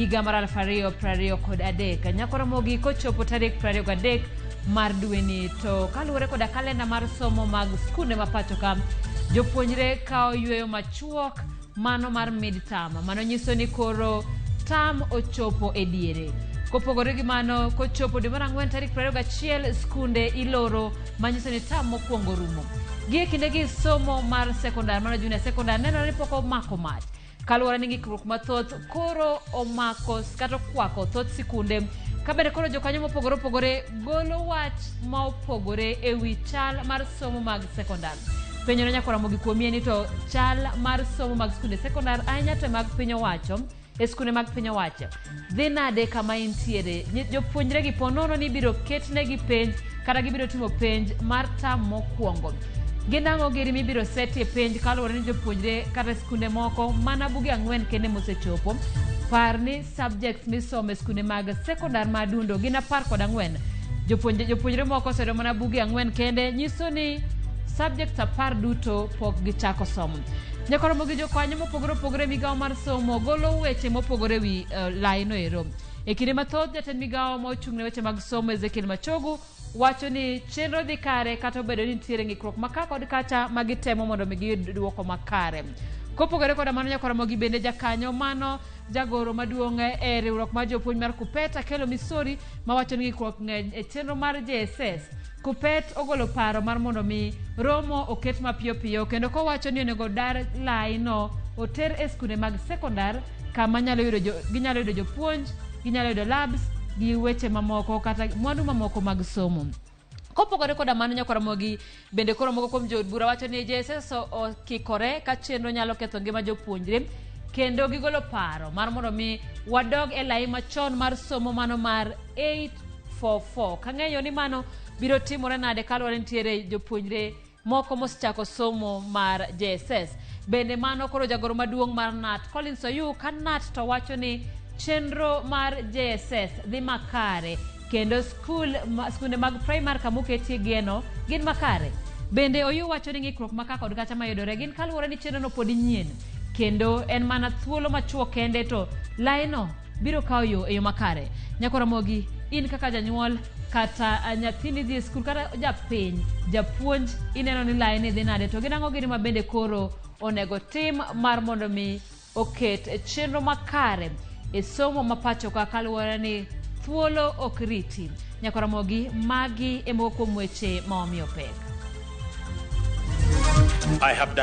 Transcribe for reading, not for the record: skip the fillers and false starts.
higa mar 2023. Nyako Ramogi kochopo tarik 23 mar dweni to kaluwore koda kalenda mar somo mag skunde ma pacho ka, jopuonjre kawo yueyo machuok mano mar mid term. Mano nyiso ni koro term ochopo e diere. Kopogore gi mano, kochopo dwe mar ang'wen tarik 21 skunde iloro manyiso ni term mokwongo rumo. Gie kindegi somo mar sekondar mano junior sekondar nenore ni pok omako mach. Kaluwore ni ng'ikruok mathoth koro omako kata okwako thoth sikunde ka bende koro jokanyo mopogore opogore golo wach ma opogore e wi chal mar somo mag sekondar. Penjo ne nyaka Ramogi kuomi en ni to chal mar somo mag skunde sekondar ahinya to mag piny owacho e skunde mag piny owacho dhi nade kama intiere? Jopuonjre gi po nono ni ibiro ketnegi penj kata gibiro timo penj mar tam mokwongo. Gin ang'o giri mibiro setie penj kaluwore ni jopuonjre kata skunde moko mana buge ang'wen kende mosechopo. Par ni subjects misomo e skunde mag sekondar ma Adundo gin 14. Jopuonjre moko oseyudo mana buge ang'wen kende nyiso ni subjects 10 duto pok gichako somo. Nyaka romo gi jokanyo mopogore opogore e migawo mar somo golo weche mopogore wi laino ero. E kinde mathoth jatend migawo ma ochung' ne weche mag somo Ezekiel Machogu wacho ni chenro dhi kare kata obedo ni nitiere ng'ikruok ma ka kod kacha ma gitemo mondo mi giyud duoko makare. Kopogore koda mano nyaka Ramogi bende jakanyo mano jagoro maduong' e riwruok mar jopuonj mar Kupet Akelo Misori mawacho ni ng'ikruok ng'eny e chenro mar JSS. Kupet ogolo paro mar mondo mi romo oket mapiyo piyo kendo kowacho ni onego dar laino oter e skunde mag sekondar kama nyalo yudo jo, ginyalo yudo jopuonj, ginyalo yudo labs gi weche mamoko kata mwandu mamoko mag somo. Kopogore koda mano nyaka Ramogi bende koro moko kuom jood bura wacho ni JSS okikore ka chenro nyalo ketho ngima jopuonjre kendo gigolo paro mar mondo mi wadog e lai machon mar somo mano mar 844 kang'eyo ni mano biro timore nade kaluwore nitiere jopuonjre moko mosechako somo mar JSS. Bende mano koro jagoro maduong' mar KNUT Collins Oyuu ka KNUT to wacho ni chenro mar JSS dhi makare kendo skul skunde mag primar kama oketie geno gin makare. Bende Oyuu wacho ni ng'ikruok ma ka kod kacha mayudore gin kaluwore ni chenro no pod nyien kendo en mana thuolo machuok kende to laino biro kawo yo e yo makare. Nyako Ramogi, in kaka janyuol kata nyathini dhi e skul kata japiny, japuonj ineno ni laini dhi nade to gin ang'o gini ma bende koro onego tim mar mondo mi oket chenro makare e somo ma pacho ka kaluwore ni thuolo ok riti. Nyako Ramogi, magi e moko kuom weche ma wamiyo pek. I have